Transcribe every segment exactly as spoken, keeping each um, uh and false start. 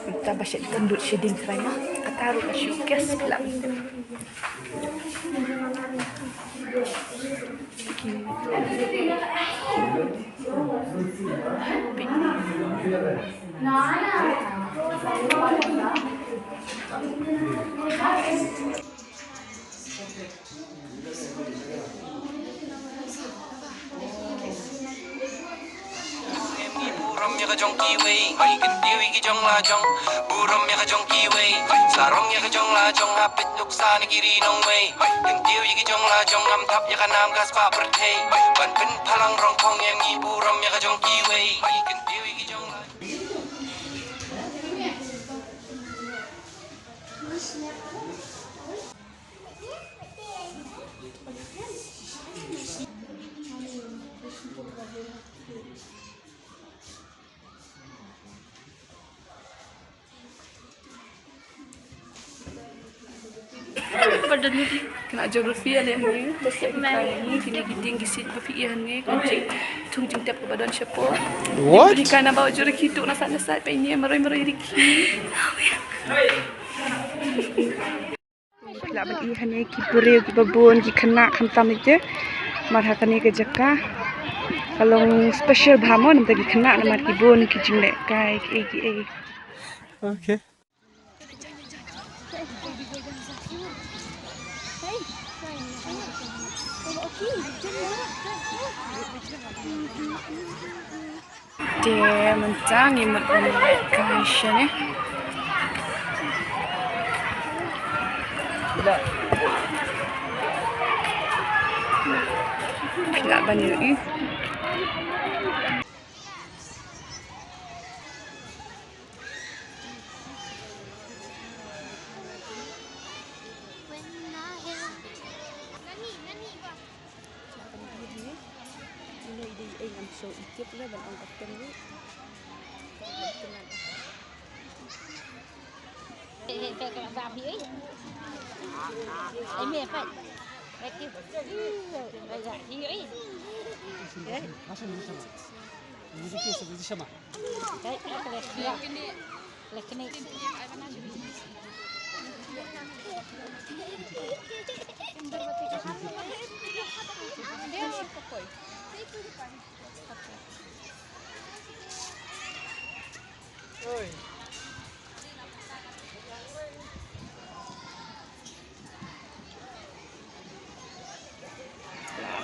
Mynta ba shet kyndit shet ding trai ma. Kata ruh ka shu kes pla. Burom ïa ka jong kiwei, hoi kyntiew ïa ki jong la jong. Burom ïa ka jong kiwei, hoi sarong ïa ka jong la jong. Hapit nuksa na ki ri nongwei, hoi kyntiew ïa ki jong la jong. Ngam thap ïa ka nam ka spah pyrthei, hoi ban pynphalang rong phong ïa ngi. Burom ïa ka jong kiwei, hoi kyntiew ïa ki jong la jong. Kane ka geography ale hangne, kine ki dieng ki siej ba phi ïohi hangne, kane ka jingthung jingtep kaba don shapoh. What? Ki kana ba ujor ki tu na sa na sa, peit ne marwei marwei ri ki. Phi lah ban ïohi hangne ki briew kiba bun, ki khynnah khamtam ïa te. Namar ha kane ka jaka ka long special bha mo, namar ki khynnah namar ki bun ki jinglehkai kiei kiei. Okay. Te mynta ngi mut ban leit kai shane. Phi lah ban ïohi.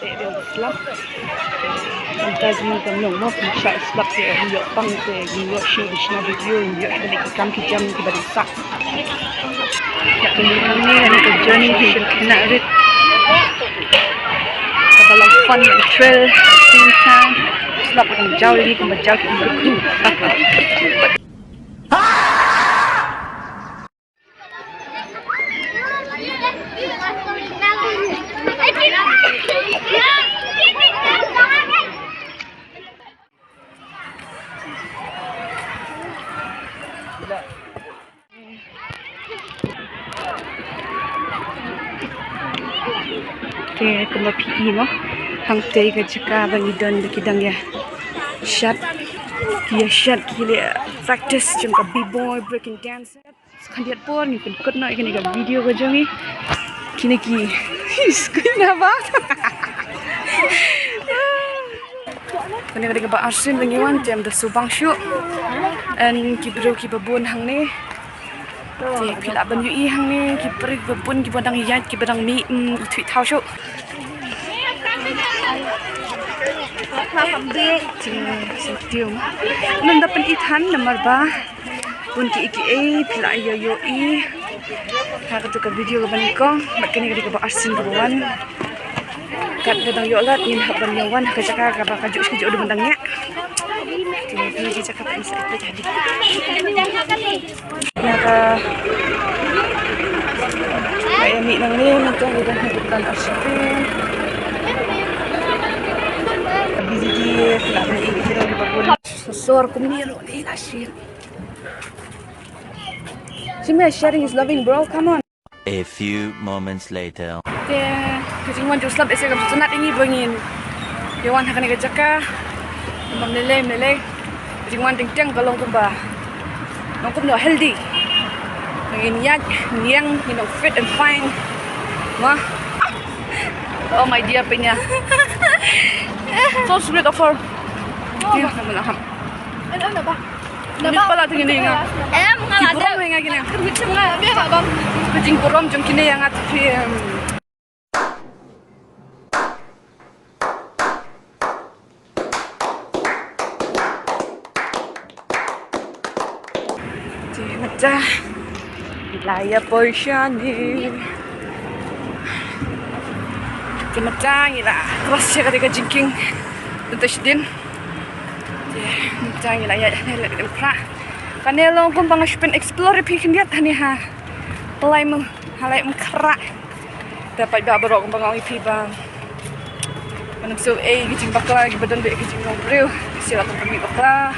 Te dei slap. Mynta jingmut kam long mo, kum shah slap te ïoh pang te ïoh shu di shna video ïoh da ki kam ki jam kiba dei sah. Ïa kane ka journey ki shin khynnah rit. Kaba long fun and thrill at the same time. Slap ka dang jaw ïa ki kumba jaw ki kumba ku. Te kumba phi i mo, hangtei ka jaka ba ngi don ba ki dang ïa shat, ki ïa shat ki leh practice jong ka b-boy breaking dance. Khyndiat por ngi pynkut noh ïa kane ka video ka jong ngi. Kine ki screen na ba. Kane ka dei kaba arsien ba ngi wan, te ym da shu bang shuh. Yn ki briew kiba bun hangne. Te phi lah ban ïohi hangne ki briew kiba bun kiba dang ïaid kiba dang mih, mm, i thuh thaw shuh. Te sa tieng. Nang da pyn-i than namar ba bun kiei kiei phi lah ïoh ïohi ha kato ka video kaba nyngkong. Bad kane ka dei kaba arsien kaba wan. Kat ba dang ïoh lad ngin hap ban ïa wan ha ka jaka kaba kajuh kajuh dang dang ïa. Te phi ji jaka pynsa ita jadi. Ïa ka. Ba ïa mih nangne mynta ngi dang ha ka plan of shopping. Busy ji, nak ni ïa ki dang di bakun. Sosor kumne ruh ni la shit. Shime, sharing is loving, bro. Come on. A few moments later. Te ka jingwan jong u slap ese kam sngewtynnat ïa ngi ba ngin ïa wan ha kane ka jaka. Bam lei lei lei. Ka jingwan teng teng ka long kumba, long kumba healthy. Ngin ïaid, ngin ïeng, ngin long fit and fine. Ma. Oh my dear Penya. So sweet of her. Dia, Ni pala tu kine nga. Em, nga la ada. Ki burom nga kine. Ka jingburom jong kine nga tu. Te mynta la ïa poi shane. Te mynta ngi la cross ïa kane ka jingkieng. Mynta sdien. Te mynta ngi la ïa, ïa, ïa, ïa, ïa. Kane long kumba nga shu pyn explore ïa phi khyndiat hangne ha Laimukhrah. Te paidbah baroh kumba nga ong ïa phi ba ngam sngewthuh ei ki jingbakla kiba don bad ki jinglong briew. Shisha la kumba mih bakla.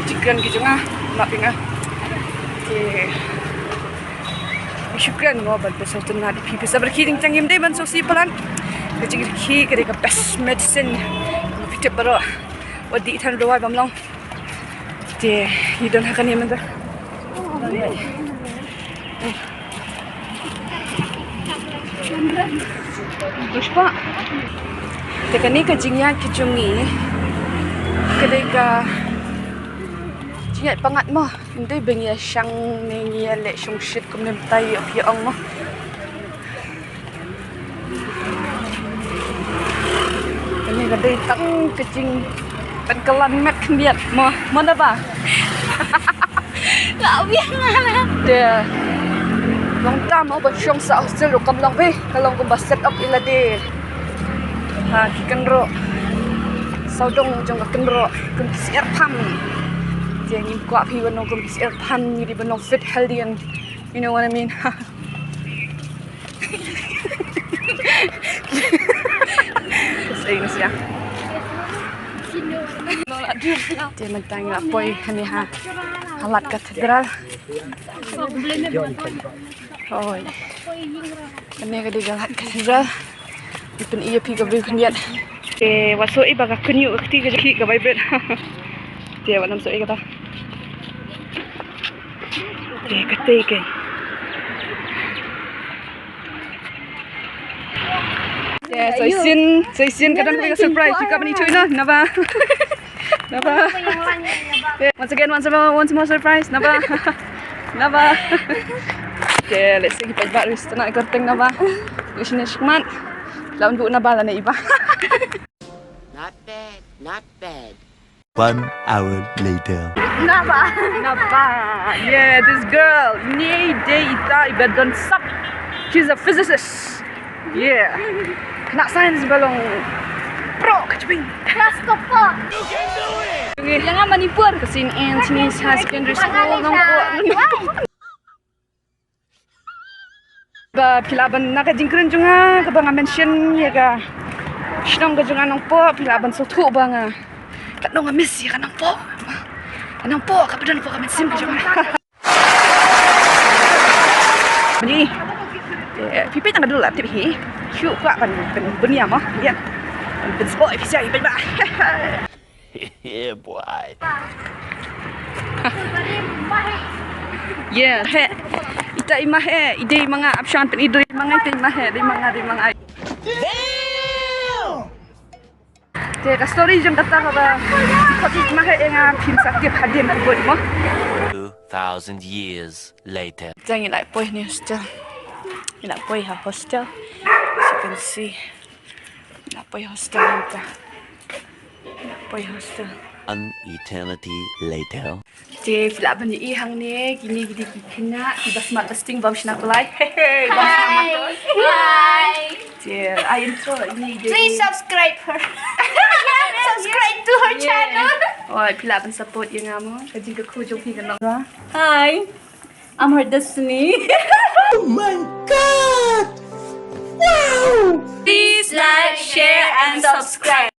Jingkren ki jong nga, map ïa nga. Te nga shu kren mo ban pynsngewtynnat ïa phi, phi sa byrkhie jingtang, ngim dei ban sngewsih palat. Ka jingrkhie ka dei ka best medicine. Phi tip baroh. Wat dih than dawai bym long. Te ngi don ha kane mynta. Pushpa. Te kane ka jingïaid ka jong ngi ka dei ka jingïaid pyngngad mo. Ym dei ba ngi ïa shang ne ngi ïa leh shongshit kumne mynta ïa phi ong mo. Kane ka dei tang ka jingpynkylla met khyndiat mo, mo naba? Ka biang na. Te long tam mo ba shong sa hostel ruh kam long bha, ka long kumba set up ïa lade. Ha ki kynroh sawdong jong ka kynroh kum ki syiar pham. Te ngim kwah phi ban long kum ki syiar pham, ngi dei ban long fit, healthy and you know what I mean. Ka seng sia. Te mynta ngi la poi hangne ha, ha Lad Cathedral. Hooid. Kane ka dei ka Lad Cathedral. Ngi pyni ïa phi ka view khyndiat. Te wat sngewthuh ei ba ka kynñiuh ka kti ka jong ki ka bai bret. Te wat nym sngewthuh ei kata. Te kata ka. Te sa shisien, sa shisien ka don ka surprise. Ki ka bani chui na, naba? Naba? Te once again, once more, once more surprise. Naba? Naba? Te let's see, paidbah, ris tana ka kyrteng naba? Ris ni shikmat. Lawan bu naba lane iba. Not bad, not bad. One hour later. Naba? Naba? Yeah, this girl. Ni dei ita iba don sap. She's a physicist. Yeah. Kena science ba long pro ka chwing. Class topper. Yang Manipur ka sin en sini sa secondary school nong ko. Ba phi lah ban, na ka jingkren jong nga kaba nga mention ïa ka shnong ka jong nga Nongpoh, phi lah ban sngewthuh ba nga, ka nong nga miss ïa ka Nongpoh. Ka Nongpoh kaba don hapoh ka mynsiem ka jong nga. Bani. Eh, phi peit tang ka dul lah tip hi. Shu kwah ban, ban bunia mo. Ïa. Ban sport phi sa ïa ba. Yeah, boy. Yeah, he. Ita i ma he, i dei ma nga, option pen i dei ma nga, ita i ma he, dei ma nga, dei ma nga. Te ka story jong kata ka ba, kot i ma he ïa nga phin sa tip hadien ka bud mo. Two thousand years later. Te ngi la poi ni hostel. Ngi la poi ha hostel. As you can see. Ngi la poi hostel mynta. Ngi la poi hostel. An eternity later. Te phi lah ban ïohi hangne, kine ki dei ki khynnah kiba smat ba sting bym shna kulai. Hey, hey, bym shna motor. Hi. Te ai intro ine i dei. Please subscribe her. Subscribe to her channel. Oi, phi lah ban support ïa nga mo. Ka jingkyrkhu jong phi kan long. Hi. I'm her destiny. Oh my God! Wow! Please like, share and subscribe.